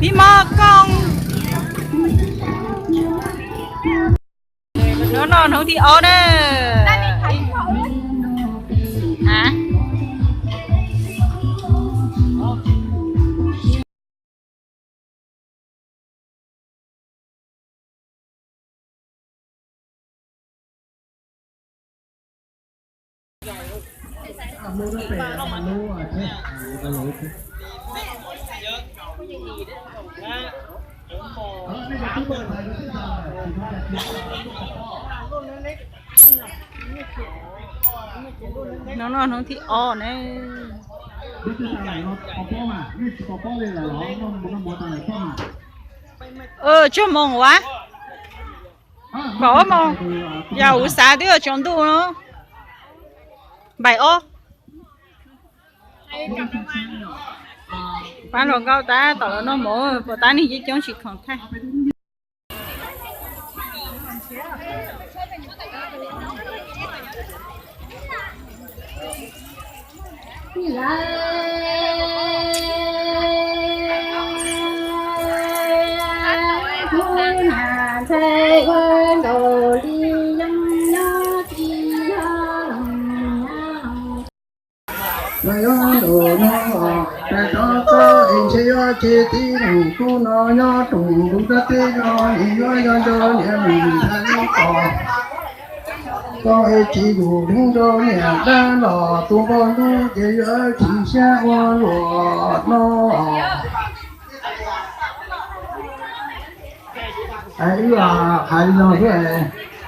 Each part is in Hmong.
Pib mov kooj. Hnub no hnub thib ob na. Hnub no hnub thib ob ne. Tsuag moos ua, kaum ob moos, yog kuv xav twb yuav tsaus ntuj no. Npaim ob. Pab hluas nkauj tab tom los noj mov, puas tab neeg coob coob tsis khoom thaij. Tais rov txog es ntshe yuav ces tib neeg tub no nyob rau ntuj rab teb no es yuav yog nco niam mus nthav lub tos. Koj es tsis yus deev rau niam dab los tus npog ntub ces yuav tsis siab ua luaj no. Hais wb hais li no xwb,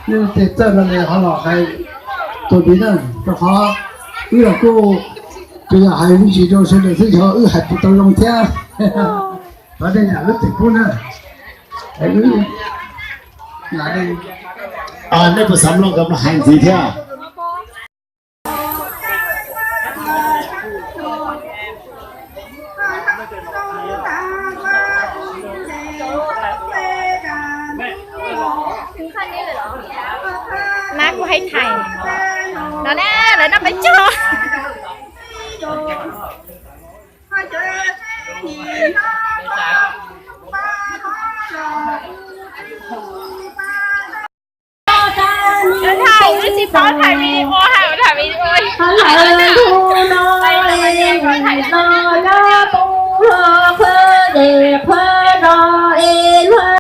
nej tes txawj no li ho los hais tus tiv na, rau qhov wb los kuj tsuas yog hais me ntsis rau sawv daws xwb, yog wb hais tsis tau zoo thiab. Thov tej niam lub txim pub na. Nej puas xav mloog kom hais ntxiv thiab? Mab kuv hais thais no na, lawv noj peb caug. Thais, wb tsis paub thais video, hais thais video.